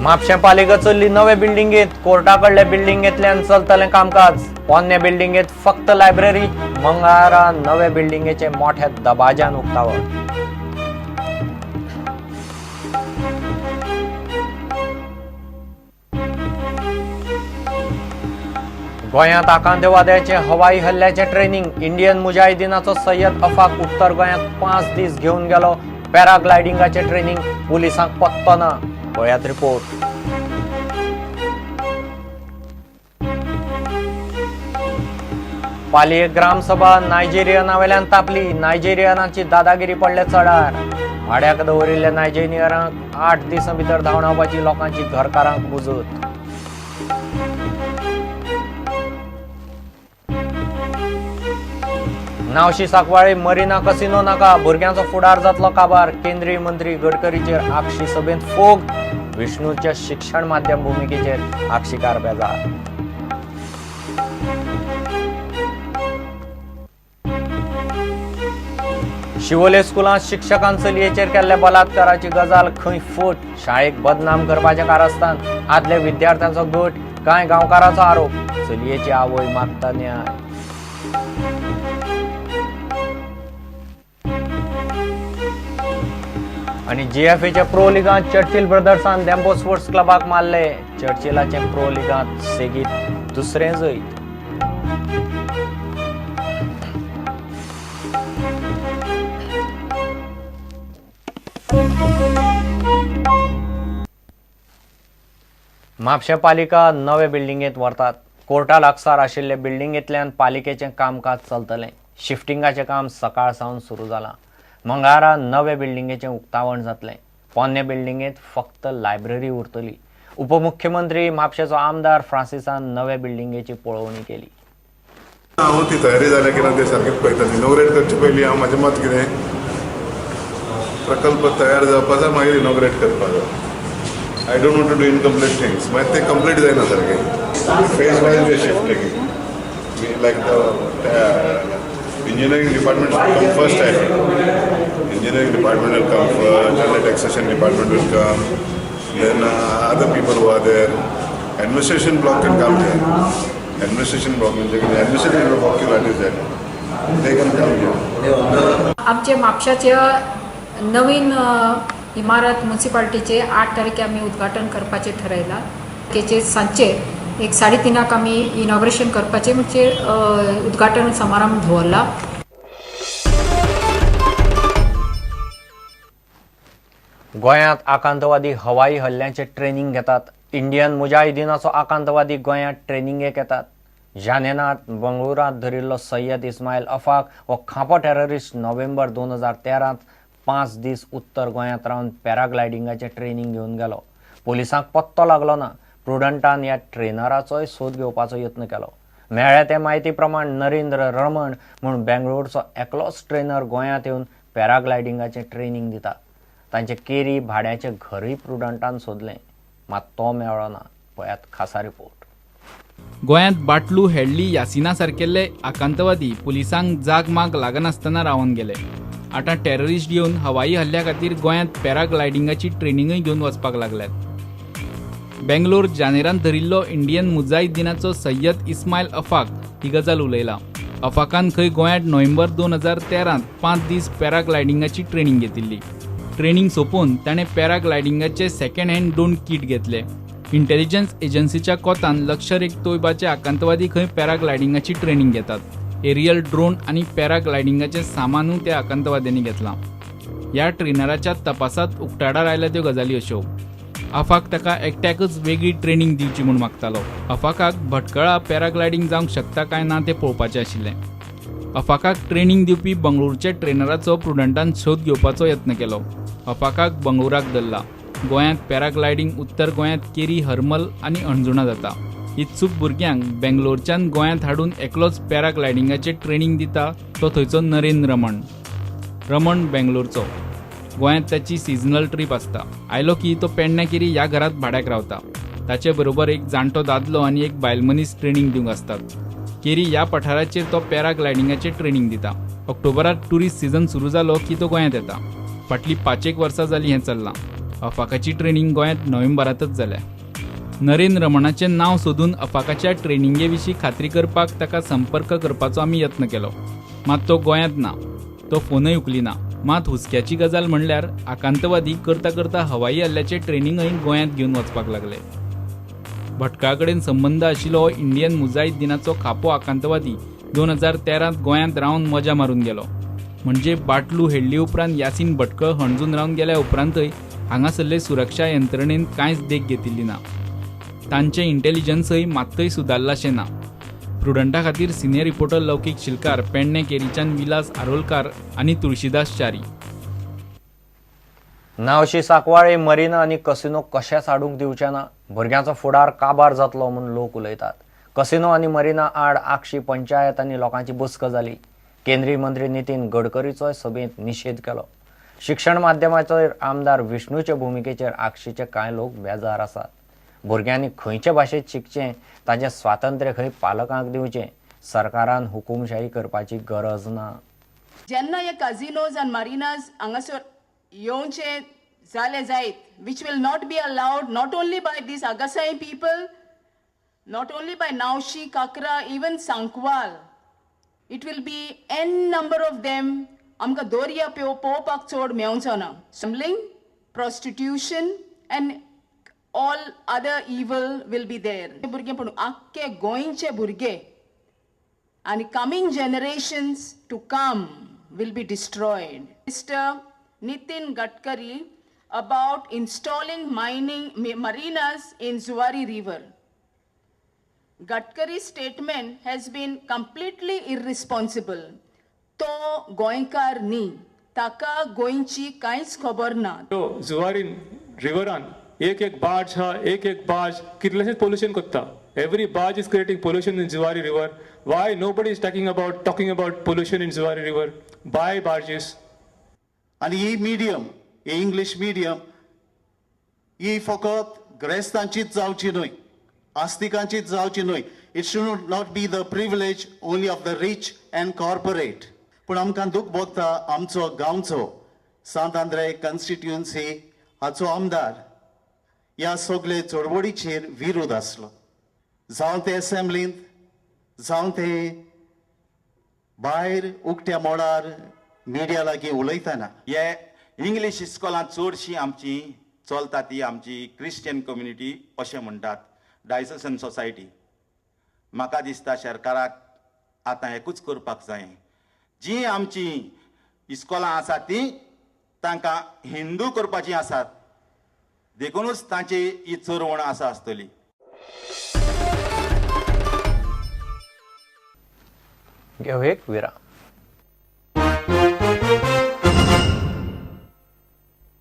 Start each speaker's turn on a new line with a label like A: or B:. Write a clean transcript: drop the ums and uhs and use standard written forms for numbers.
A: म्हापशें पालिका चल्ली नवे बिल्डिंगेत. कोर्टा कडले बिल्डिंगेंतल्यान चलतलें कामकाज. पोन्ने बिल्डिंगेत फक्त लायब्ररी. मंगळारा नवे बिल्डिंगेचे मोठ्या दबाज्यान उक्तावण. गोंयांत आकांतवाद्याचे हवाई हल्ल्याचें ट्रेनिंग. इंडियन मुजाहिदीनाचो सय्यद अफाक उत्तर गोंयांत 5 दीस घेवन गेलो पॅराग्लायडिंगाचें ट्रेनिंग. पुलिसांक पत्तो ना. पळयात रिपोर्ट. पालये ग्रामसभा नायजेरियना वेल्यान तापली. नायजेरियनाची दादागिरी पडले चडार. भाड्याक दवरिल्ल्या नायजेरियनाक 8 दिसां भितर धांवडावपाची लोकांची घरकारांक मुजत. नावशी साकवाळे मरिना कसिनो नाका, भुरग्यांचो फुडार जातलो काबार. केंद्रीय मंत्री गडकरीचेर आगशी सभेंत फोग. विष्णूच्या शिक्षण माध्यम भुमिकेचेर आगशीकार बेजार. शिवोले स्कुलांत शिक्षकान चलयेचेर केल्ल्या बलात्काराची गजाल खंय फट. शाळेक बदनाम करपाचें कारस्थान. आदल्या विद्यार्थ्यांचो गट, कांय गांवकाराचो आरोप. चलयेची आवय मागता न्याय. आनी जीएफएच्या प्रो लिगांत चर्चिल ब्रदर्सान धेंपो स्पोर्ट्स क्लबाक मारले. चर्चिलाचें प्रो लिगांत सेगीत दुसरें जैत. म्हापशें पालिका नवे बिल्डिंगेंत व्हरतात. कोर्टा लागसार आशिल्ले बिल्डिंगेंतल्यान पालिकेचें कामकाज चलतलें. शिफ्टिंगाचें काम सकाळ सावन सुरू जालां. मंगळारा नवे बिल्डिंगेचें उक्तावण जातलें. पोन्ने बिल्डिंगेंत फक्त लायब्ररी उरतली. उपमुख्यमंत्री म्हापशेचो आमदार फ्रांसिसान नवे बिल्डिंगेची पळोवणी केली.
B: हांव ती तयारी जाल्या की ना तें सारकें पळयता. इनॉग्रेट करचे पयलीं हांव म्हाजें मत कितें, प्रकल्प तयार जावपाचो मागीर इनॉग्रेट करपाचो. I don't want to do incomplete things. मागीर तें कंप्लीट जायना सारकें. Phase wise we shifting, like the engineering department come first. I feel engineering department will come first, then the taxation department will come, then other people who are there. Administration block can come here. Administration block म्हणजे कितें, administration block what is that, they can come here.
C: आमचे म्हापशाचे नवीन इमारत मुन्सिपाल्टीचे 8 तारखे आमी उद्घाटन करपाचें ठरयलां. तारखेचेर सांजचे एक 3:30 आमी इनॉग्रेशन करपाचें म्हणजे उद्घाटन समारंभ दवरला.
A: गोंयांत आकांतवादी हवाई हल्ल्याचें ट्रेनिंग घेतात. इंडियन मुजाहिदीनाचो आकांतवादी गोंयांत ट्रेनिंगेक येतात. जानेनात बंगळुरांत धरिल्लो सय्यद इस्मायल अफाक हो खांपो टेररिस्ट नोव्हेंबर 2013 5 दीस उत्तर गोंयांत रावन पॅराग्लायडिंगाचें ट्रेनिंग घेवन गेलो. पुलिसांक पत्तो लागलो ना. प्रुडंटान ह्या ट्रेनराचोय सोद घेवपाचो यत्न केलो. मेळ्ळ्या ते म्हायती प्रमाण नरेंद्र रमण म्हूण बेंगळुरूचो एकलोच ट्रेनर गोंयांत येवन पॅराग्लायडिंगाचें ट्रेनिंग दिता. तांचे केरी भाड्याचें घरूय प्रुडंटान सोदलें, मात तो मेळ्ळो ना. पळयात खासा रिपोर्ट.
D: गोंयांत बाटलू, हेडली, यासिना सारकेल्ले आकांतवादी पुलिसांक जाग माग लागनासतना रावन गेले. आतां टेररिस्ट येवन हवाई हल्ल्या खातीर गोंयांत पॅराग्लायडिंगाची ट्रेनिंगय घेवन वचपाक लागल्यात. बेंगलोर जानेरांत धरिल्लो इंडियन मुजाहिदीनाचो सय्यद इस्मायल अफाक ही गजाल उलयला. अफाकान खंय गोंयांत नोव्हेंबर 2013 5 दीस पॅराग्लायडिंगाची ट्रेनिंग घेतिल्ली. ट्रेनिंग सोंपोवन ताणें पॅराग्लायडिंगाचे सेकंड हँड 2 किट घेतले. इंटेलिजन्स एजन्सीच्या कोतान लश्कर ए तोयबाचे आकांतवादी खंय पॅराग्लायडिंगाची ट्रेनिंग घेतात. एरियल ड्रोन आनी पॅराग्लायडिंगाचें सामानूय त्या आकांतवाद्यांनी घेतलां. ह्या ट्रेनराच्या तपासात उक्ताडार आयल्या त्यो गजाली अश्यो. अफाक ताका एकट्याकच वेगळी ट्रेनिंग दिवची म्हूण मागतालो. अफाकाक भटकळा पॅराग्लायडिंग जावंक शकता काय ना तें पळोवपाचें आशिल्लें. अफाकाक ट्रेनिंग दिवपी बंगळुरूच्या ट्रेनराचो प्रुडंटान सोद घेवपाचो यत्न केलो. अफाकाक बंगळुराक धरला. गोंयांत पॅराग्लायडिंग उत्तर गोंयांत केरी, हरमल आनी अणजुणा जाता. इत्सूक भुरग्यांक बेंगलोरच्यान गोंयांत हाडून एकलोच पॅराग्लायडिंगाचें ट्रेनिंग दिता तो थंयचो नरेंद्र रमण. रमण बेंगलोरचो. गोंयांत ताची सिजनल ट्रीप आसता. आयलो की तो पेडण्या केरी ह्या घरांत भाड्याक रावता. ताचे बरोबर एक जाणटो दादलो आनी एक बायलमनीस ट्रेनिंग दिवंक आसतात. केरी ह्या पठाराचेर तो पॅराग्लायडिंगाचें ट्रेनिंग दिता. ऑक्टोबरांत ट्युरिस्ट सिजन सुरू जालो की तो गोंयांत येता. फाटलीं 5 वर्सां जालीं हें चल्लां. अफाकाची ट्रेनींग गोंयांत नोव्हेंबरांतच जाल्या. नरेन रमणाचें नांव सोदून अफाकाच्या ट्रेनिंगे विशीं खात्री करपाक ताका संपर्क करपाचो आमी यत्न केलो, मात तो गोंयांत ना, तो फोनय उखलिना. मात हुस्क्याची गजाल म्हणल्यार आकांतवादी करता करता हवाई हल्ल्याचें ट्रेनिंगय गोंयांत घेवन वचपाक लागले. भटकळा कडेन संबंद आशिल्लो इंडियन मुजाहिद्दिनाचो खापो आकांतवादी 2013 गोंयांत रावन मजा मारून गेलो. म्हणजे बाटलू हेडली उपरांत यासीन भटकळ हणजून रावन गेल्या उपरांतय हांगासरले सुरक्षा यंत्रणेन कांयच देख घेतिल्ली ना. तांचें इंटेलिजन्सय मात्तय सुदारलाशें ना. प्रुडंटा खातीर सिनियर रिपोर्टर लौकीक शिलकार, पेडणे केरीच्यान विलास आरोलकार आनी तुळशीदास च्यारी.
A: नावशी सांकवाळे मरिना आनी कसिनो कशेंच हाडूंक दिवचे ना, भुरग्यांचो फुडार काबार जातलो म्हूण लोक उलयतात. कसिनो आनी मरिना आड आगशी पंचायत आनी लोकांची बसका जाली. केंद्रीय मंत्री नितीन गडकरीचोय सभेंत निशेध केलो. शिक्षण माध्यमाचेर आमदार विष्णूचे भुमिकेचेर आगशीचे कांय लोक बेजार आसात. भुरग्यांनी खंयचे भाशेंत शिकचें ताचें स्वातंत्र्य खंय पालकांक दिवचें, सरकारान हुकुमशाही करपाची गरज ना.
E: जेन्ना हे काजिनोज आनी मारिनाज हांगासर येवचे जाले जायत, which will not be allowed not only by these Agassaim people, not only by Navshi, Cakra, even Sankwal, it will be n number of them. आमकां दर्या पळोवपाक चड मेवचो ना. Gambling, prostitution and all other evil will be there. भुरगे पूण आख्खे गोंयचे भुरगे आनी coming generations to come will be destroyed. Mister Nitin Gadkari about installing mining marinas in Zuari river. Gadkari's statement has been completely irresponsible. तो गोंयकार न्ही, ताका गोंयची कांयच खबर ना.
F: जुवारी रिवरान एक एक बार्ज हा, एक एक बार्ज कितलेशेच पोल्युशन करता. Every barge is creating pollution in Zuari river. Why nobody is talking about pollution in Zuari river by barges?
G: आनी ही मिडियम, ही इंग्लीश मिडियम ही फकत ग्रेस्तांचीच जावची न्हय, आस्तिकांचीच जावची न्हय. It should not be the privilege only of the rich and corporate. पूण आमकां दूख भोगता आमचो गांवचो सांत आंद्रे कॉन्स्टिट्युएन्सी हाचो आमदार ह्या सगळे चळवळीचेर विरोध आसलो. जावं ते एसेंब्लींत, जावं ते भायर उक्त्या मोडार मिडिया लागीं उलयतना.
H: हे इंग्लीश इस्कॉलां चडशीं आमची चलता ती आमची क्रिश्चन कम्युनिटी अशें म्हणटात, डायसेसन सोसायटी. म्हाका दिसता सरकाराक आतां एकूच करपाक जाय, जी आमची इस्कॉलां आसात ती तांकां हिंदू करपाची आसात, देखूनच तांची ही चरवण आसा आसतली.
A: घेवं एक विराम.